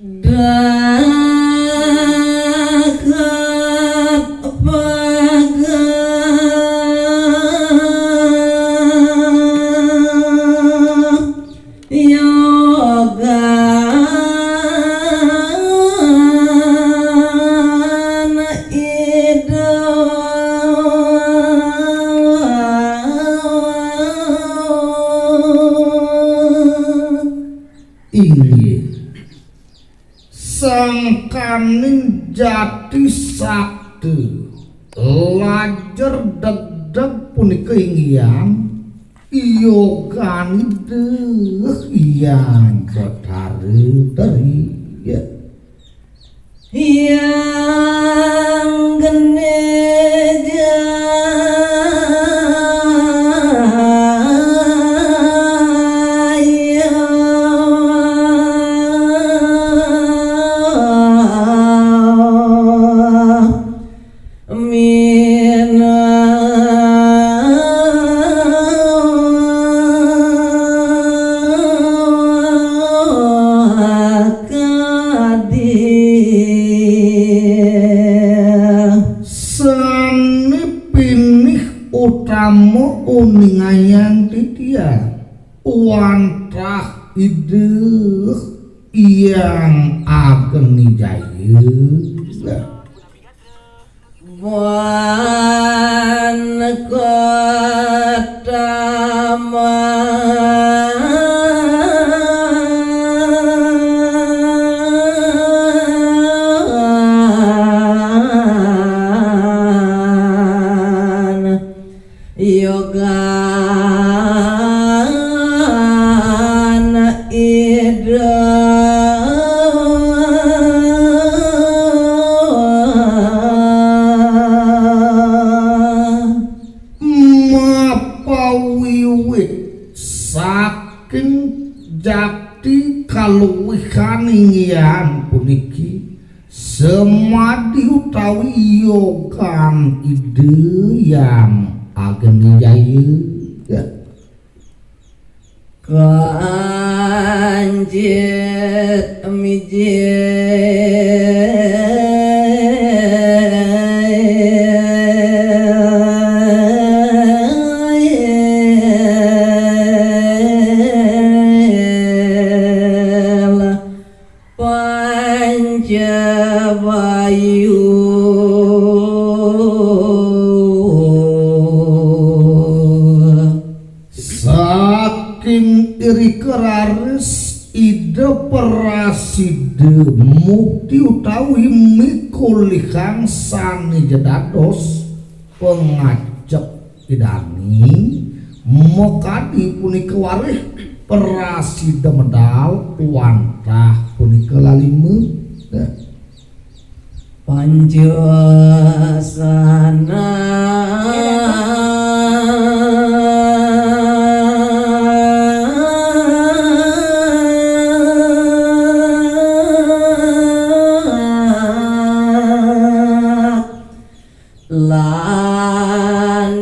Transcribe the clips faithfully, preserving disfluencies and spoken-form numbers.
Dahat pagah yogan Ida. Inggih. Sangkaning jati sakti, lajer degdeg punika inggihan yoganida Hyang Betara Teri. Ya. Hyang Geni Jaya. Minangka sané pinih utama uningayang titiang wantah Ida Hyang Agni Jaya. Wan kataman yogan Ida. Mapawiwit saking jati kaluwihan inggihan puniki, semadi utawi yogan Ida Hyang Agni Jaya. Kancit mijil Pancabayu. Saking irika raris Ida prasida mukti utawi mikolihang sané ja dados pangajap Idaning makadi punika warih prasida medal wantah punika lalima. Pancasana. Lanang,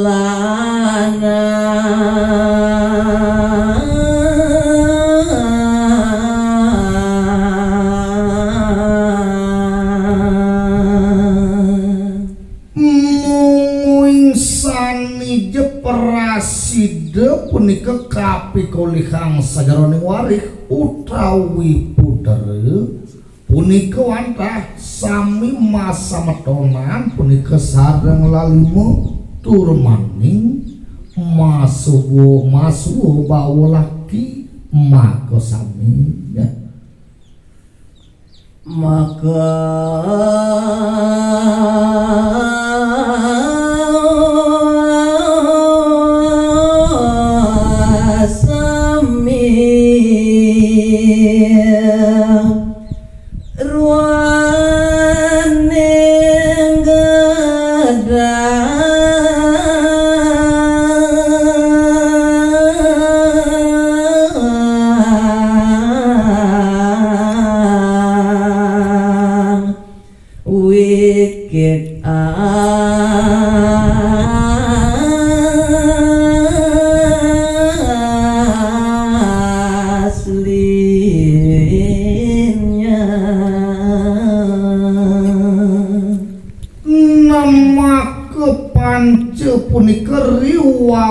lanang. Mungguing sanija prasida punika kapikolihang sajeroning warih utawi putra, punika wantah sami masametonan punika sareng lalima turmaning masuwa, masuwa bawa laki makasami. Ya. Maka sami ruaning gedang. Wikit asli.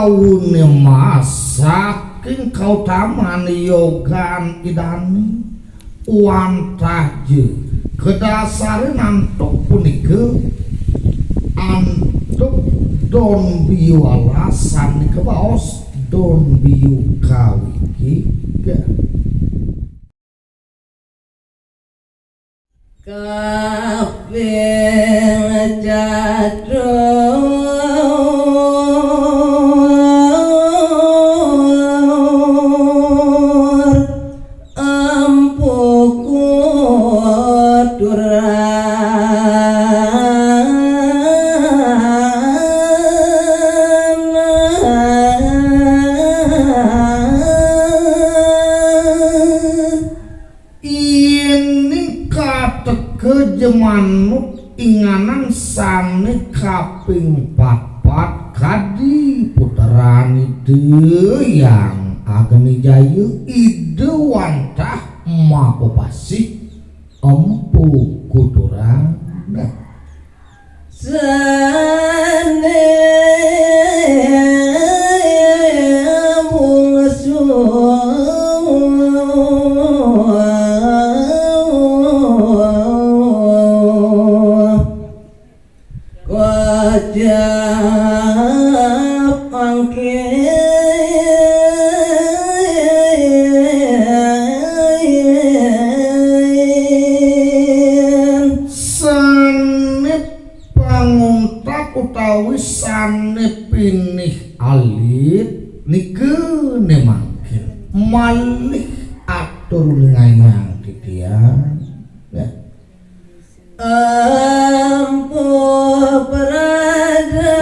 Awune mas saking kautaman yogan Idane wantah ja kadasarin antuk punika, antuk don biyu alasan nika baos don biyu kawiki. Kaping catur, Empu Kuturan. Ini kateka jemanuk inganan sane kaping patpat kadi puteran Ida Hyang Agni Jaya, Ida wantah mapapasih Empu Kuturan. Sane bungsu kocap angkin. Sane panguntat utawi sane pinih alit nika ne mangkin malih atur ningayang titiang. Ya. Empu Prada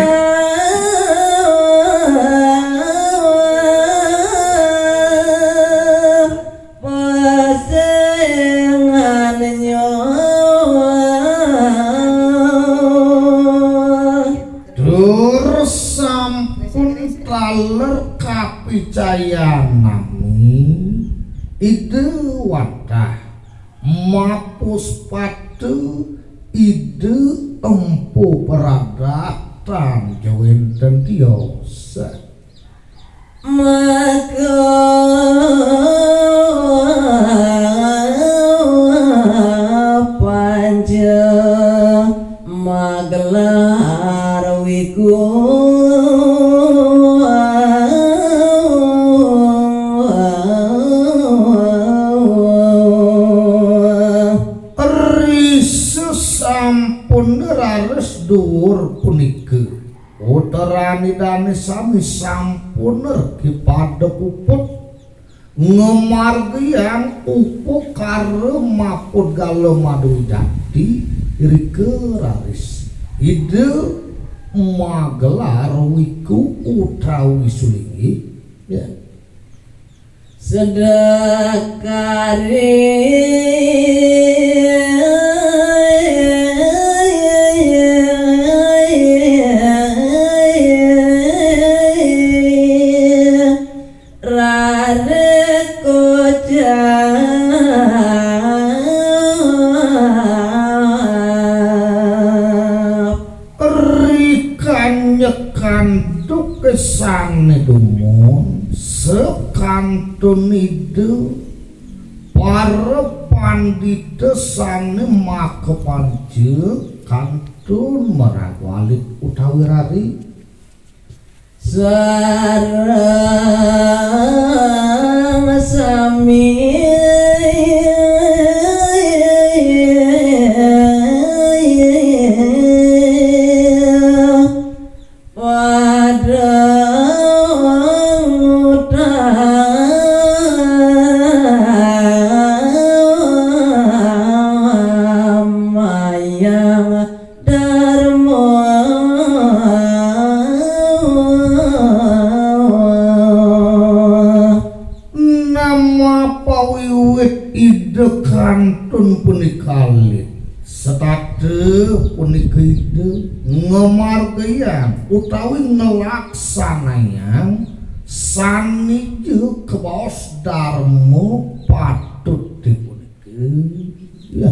pasengan nyoba. Tur sampun taler kapicayan nami, Ida wantah mapuspata Ida Empu Prada tan jawenten tios. Maka panja magelar wiku. Risa sampun raris duur punika. Puteran Idane sami sampun kipada puput ngamargiang upakara mapudgala madwijati, irika raris Ida magelar wiku utawi sulinggih, ya. Sedekari rare kocap. Rikanya kantuk sane dumun, sekantun Ida para pandita sane makapanca kantun maraga alit utawi rari. Sareng sami pada ngutamayang darma. Nama pawiwit Ida kantun punika alit? Setata punika Ida ngamargiang utawi nglaksanayang sanija kabaos darma patut dipunika. Ya.